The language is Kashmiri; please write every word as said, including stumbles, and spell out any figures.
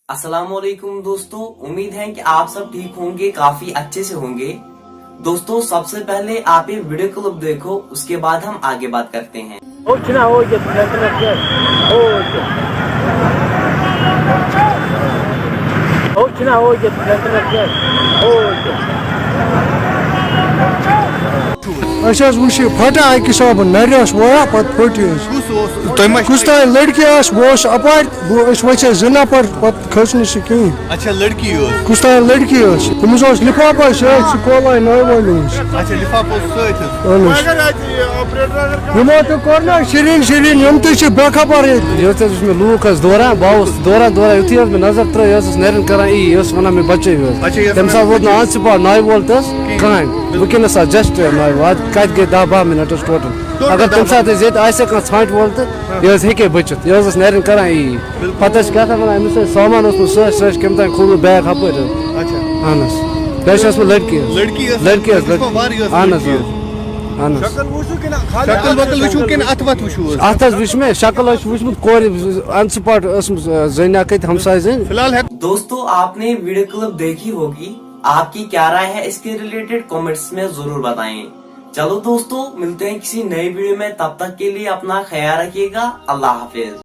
अस्सलाम वालेकुम दोस्तों, उम्मीद है कि आप सब ठीक होंगे, काफी अच्छे से होंगे। दोस्तों, सबसे पहले आप ये वीडियो क्लिप देखो, उसके बाद हम आगे बात करते हैं। Ho china ho je tna tna ke. Ho je. Ho china ho je tna tna ke. Ho je. اَسہِ حظ وٕچھ یہِ پھٹان اَکہِ حسابہٕ نَرِ ٲس وایان، پَتہٕ پھٔٹ یہِ حظ۔ کُس اوس؟ تۄہہِ ما کُس تام لٔڑکی ٲس، بہٕ اوسُس اَپارِ، بہٕ، أسۍ وۄتھِ زٕ نفر، پَتہٕ کھٔژ نہٕ سُہ کِہیٖنۍ۔ اچھا، لڑکی ٲس۔ کُس تام لڑکی ٲس، تٔمِس اوس لِفافہٕ سۭتۍ، سُہ کولایہِ ناوِ وٲلۍ اوس۔ اچھا، لِفافہٕ اوس سۭتۍ حظ۔ اہن حظ۔ یِمو تہِ کوٚر نہ شیٖرِن شیٖرِن، یِم تہِ چھِ بے خبر ییٚتہِ۔ یہِ حظ اوس مےٚ لوٗکھ حظ دوران، بہٕ آوُس دوران دوران، یُتھُے حظ مےٚ نظر ترٲو، یہِ حظ ٲس نٮ۪رَن کران یی، یہِ ٲس وَنان مےٚ بَچٲیِو حظ۔ اچھا، یہِ ٲس تَمہِ ساتہٕ ووت نہٕ آز تہِ پَتہٕ ناوِ وول تہِ حظ کٕہٕنۍ۔ وٕنکیٚنَس آز just ناوِ وول، اَتھ کَتہِ گٔے دَہ باہ مِنَٹ حظ ٹوٹَل۔ اگر تَمہِ ساتہٕ أسۍ ییٚتہِ آسہِ ہا کانٛہہ ژھانٛٹہِ وول تہٕ یہِ حظ ہیٚکہِ ہے بٔچِتھ، یہِ حظ ٲس نٮ۪رَن کران یی۔ پَتہٕ ٲسۍ کیٛاہ تھام وَنان، أمِس ٲسۍ سامان اوسمُت سۭتۍ، سۭتۍ کٔمۍ تام کھوٗل بیگ ہَپٲرۍ حظ۔ اچھا۔ اہن حظ۔ بیٚیہِ چھِ ٲسمٕژ لڑکی حظ۔ لڑکی ٲس؟ لڑکی حظ، لڑکی۔ اہن حظ، اہن حظ۔ شکل وقل وٕچھِو کِنہٕ اَتھٕ وَتھٕ وٕچھِو حظ؟ اَتھٕ حظ وٕچھ مےٚ، شکل حظ چھِ وٕچھمُت کورِ on spot ٲسمٕژ، آ، زٔنۍ اَکھ ییٚتہِ ہمساے زٔنۍ۔ فی الحال ہٮ۪کو دوستو, आपने वीडियो क्लिप देखी होगी, आपकी क्या राय है इसके रिलेटेड कमेंट्स में जरूर बताएं। चलो दोस्तों, मिलते हैं किसी नए वीडियो में, तब तक के लिए अपना ख्याल रखिएगा। अल्लाह हाफिज।